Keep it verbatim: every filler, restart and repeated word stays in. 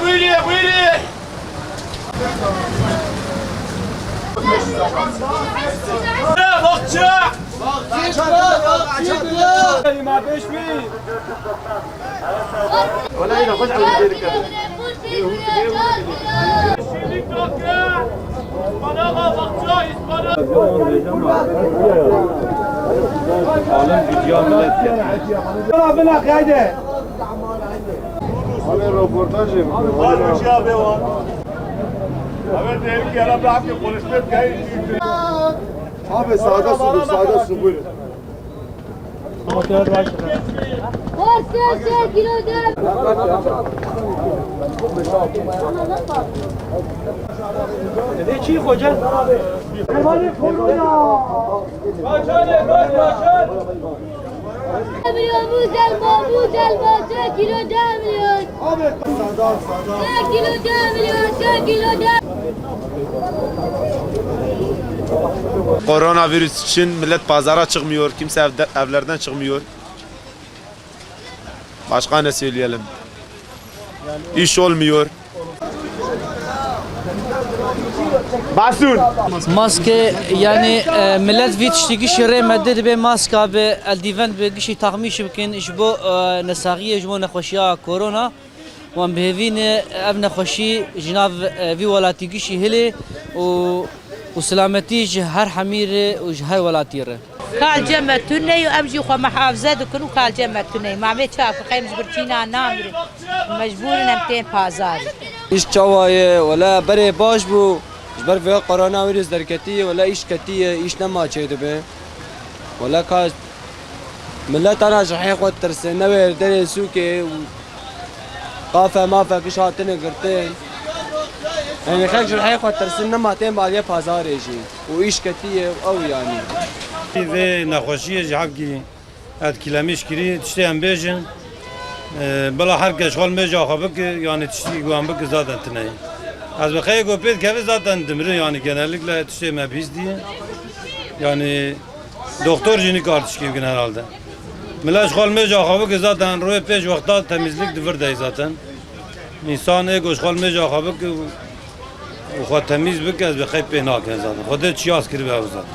Buyurun, buyurun. Bakçı! Wala yine hoş geldin. Alın gücü millet. Bina, bina, haydi. Abi röportaj yapıyor. Var mı şey abi o? Abi dedik ya, bırak ki konuşmak. Abi sağda su, sağda su, buyurun. Var, sen, sen, kilo de. Ne çiğ koca? Kaç hadi, kaç, kaç, kaç. Milyon, bu zelma, bu zelma, dört kilo, dört milyon. Dört kilo, dört milyon, dört kilo, dört. Koronavirüs için millet pazara çıkmıyor, kimse evde, evlerden çıkmıyor. Başka ne söyleyelim? İş olmuyor. Basun. Maske, yani, e, millet vî tiştî gişî rê me dê dibe maska bi, eldîven bi, gişî taxmîş bikin ji bo, e, nesaxiyê, ji bo nexweşiya korona. Wan bi hêvî ne ev nexweşî ji nav, e, vî welatî gişî hilê û, û silametî ji her hemî re û ji her welatî re. Ka li cem me tune yo, em jî xwe mihafize dikin û ka li cem me tune yo. Ma em ê çawa bikin, em ji birçîna namirin. Mecbûr in em tên pazarê. Îş çawa ye? Wele berê baş bû. Ji ber vê koronavîrus derketî ye, wele îş ketî ye, îş nema çêdibe. Wele ka millet ana ji rihê xwe ditirsin, newê derê sûkê û qafe mafe giş hatine girtin. Yanî xelk ji rihê xwe ditirsin, nema tên maliyê pazarê jî. Û îş ketî ye û ew yanî. Vê nexweşiyê ji hevkî etkilemiş kirî, tiştê em bêjin. E, bila her kes xwe li mêja xwe bike, yanî tiştî ku em bike zaten tune ye. Ez bi xeyê ku pê dikeve zaten dimire, yanî genellikle tiştê me bihîstiye. Yanî doktor jî nikar tişkî bikin herhalde. Millet ji xwe li mêja xwe bike zaten rûyê pêş wexta temizlik di vir de ye zaten. Însan ê ku ji xwe li mêja xwe bike û xwe temîz bike, ez bi xeyb pê nakin zaten. Xwedê çiyas kiribe ew zaten.